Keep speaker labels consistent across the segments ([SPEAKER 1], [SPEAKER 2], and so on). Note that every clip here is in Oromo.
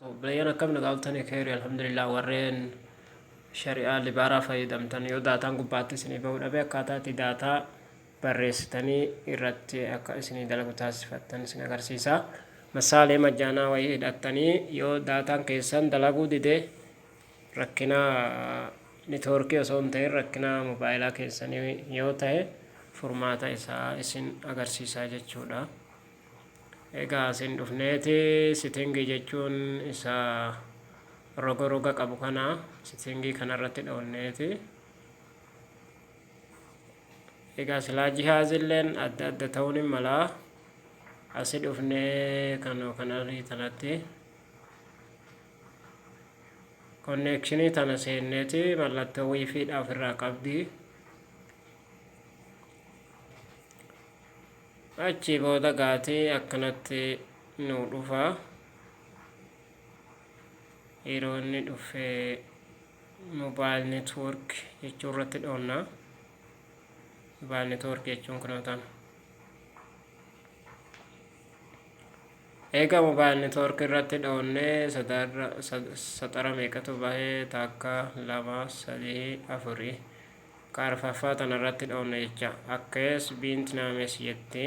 [SPEAKER 1] Obboleeyyan akkam nagaa oltanii kheyri alhamdulillah warreen shari'aa libaaraa fayyadamtan yoo daataan gubbaatti isinii bahuu dhabe akkaataa itti daataa barreessitanii irratti akka isinii dalagu taasifattan isin agarsiisa. Masaalee majjaanaa wayii hidhattanii yoo daataan keessan dalaguu dide rakkina nitoorkii osoo hin ta'in rakkina mobaayilaa keessanii yoo ta'e furmaata isaa isin agarsiisa jechuudha. Egaa asin dhufneeti sitingii jechuun isa roga roga qabu kana sitingii kanarratti dhoonneeti. Egaa silaa jihaazilleen adda adda ta'uun hin mala. Asi dhufnee kanoo kana tanatti konneekshinii tana seenneeti mallattoo wiifiidha ofirraa qabdi. Achii booda gaati akkanatti nuu dhufa. Yeroo inni dhufe mobile network jechuu irratti dhoonna. Mobile network jechuun kunoo tana. Eega mobile network irratti dhoonne saxara meeqatu bahee takka lama sadii afurii. Ka arfaffaa tana irratti dhoofne jecha. Akkees biint naames jetti.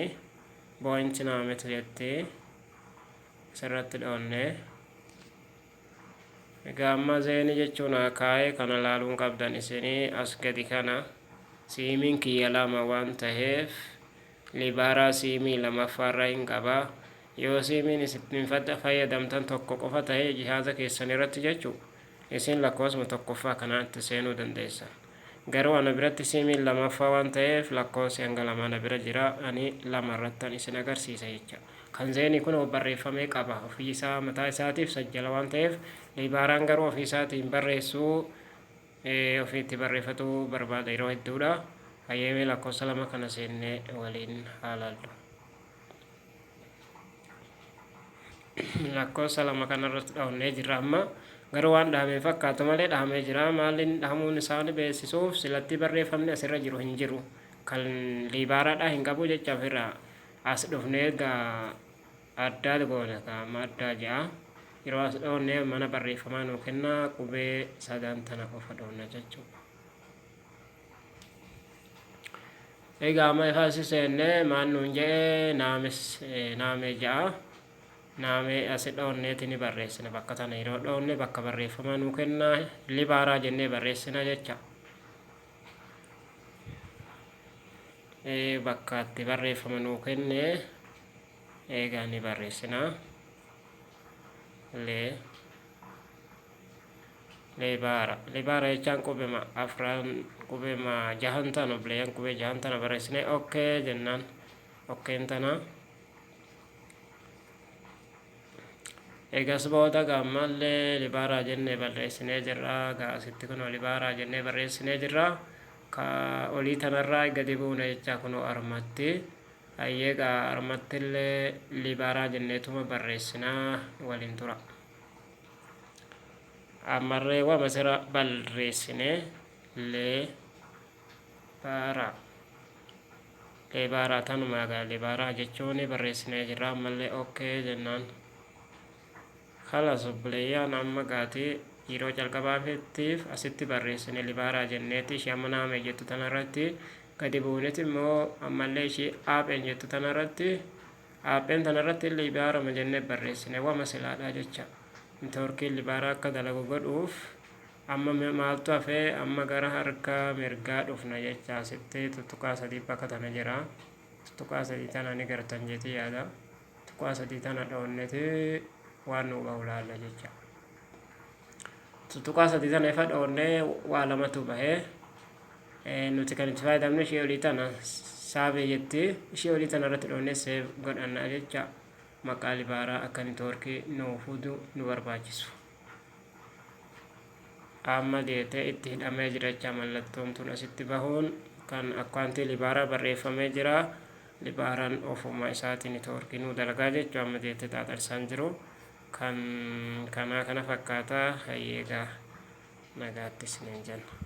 [SPEAKER 1] Boint naamet jetti. Asirratti dhoofne. Egaa amma zeeni jechuun haa kaa'ee kana laaluun qabdan isinii as gadi kana siimiin kiyya lama waan taheef libaaraa siimii lamaffaarra hin qaba. Yoo siimiin isin fayyadamtan tokko qofa tahe jihaaza keessan irratti jechuu isin lakkoofsuma tokkoffaa kanaan itti seenuu dandeessan. Garuu ana biratti siimiin lamaffaa waan ta'eef lakkoofsi hanga lamaa na bira jira. Ani lama irrattan isin agarsiisa jecha. Kan zeenii kun barreeffamee qaba. Ofii isaa mataa isaatiif sajjala waan ta'eef liibaaraan garuu ofii isaatii hin barreessu. Ofii itti barreeffatuu barbaada yeroo hedduudha. Hayyee mee lakkoofsa lama kana seennee waliin haa laallu. Lakkoofsa lama kanarratti dhahannee jirra amma. Garuu waan dhahame hin fakkaatu malee dhahamee jira. Maaliin dhahamuun isaanii beeksisuuf silatti barreeffamni asirra jiru hin jiru. Kan liibaaraadhaa hin qabu jecha ofirraa as dhufnee egaa addaa goona amma addaa ja'a. Yeroo as dhoonne mana barreeffamaa nuu kenna qubee sadan tana qofa dhoonna jechuudha. Egaa amma ifa asi seenne maal nuun jedhe naames naamee ja'a. Naamee asi dhoonneeti ni barreessina bakka tana yeroo dhoonne bakka barreeffamaa nuu kenna libaaraa jennee barreessina jecha. Bakka itti barreeffama nuu kenne eegaa ni barreessina. Lee. Libaara. Libaara jechaan qubema afran qubema jahan tana obboleeyyan qubee jahan tana barreessine okkee jennaan okkeen tana. Egas booda gaa ammallee libaaraa jennee barreessinee jirra. Gaa asitti kunoo libaaraa jennee barreessinee jirra. Ka olii tanarraa gadi buuna jechaa kunoo armatti. Hayyee gaa armattillee libaaraa jenneetuma barreessinaa waliin tura. Ammarree wama sira balreessine lee baaraa lee baaraa tanuma egaa lee baaraa jechuun barreessinee jirra ammallee okkee jennaan kalas obboleeyyaan amma gaati yeroo calqabaafittiif asitti barreessine libaaraa jenneeti ishee amma naamee jettu tanarratti gadi buuneti immoo ammallee ishee aapheen jettu tanarratti Aapheen tanarratti liibaarama jennee barreessine wama silaadha jecha. Netoorkiin libaaraa akka dalagu godhuuf amma maaltu hafe amma gara harka mirgaa dhufna jecha asitti tuttuqaa sadii bakka tana jira. Tuttuqaa sadii tana ni gartan jeetii yaada. Tuqaa sadii tana dhoonneti waan nuu bahu laalla jecha. Tuttuqaa sadii tana ifa dhoonnee waa lamatu bahe. Nuti kan itti fayyadamnu ishee olii tana saavee jetti. Ishee olii tana irratti dhoonnee seev godhanna jecha maqaa libaaraa akka netoorkii nuu fudu nu barbaachisu. Amma deetee itti hidhamee jira jecha mallattoon tun asitti bahuun kan akkaantii libaaraa barreeffamee jira. Libaaraan ofuma isaatii netoorkii nuu dalagaa jechuudha amma deetee xaaxarsaan jiru. Kan kanaa kana fakkaata hayyee egaa nagaatti isiniin jenna.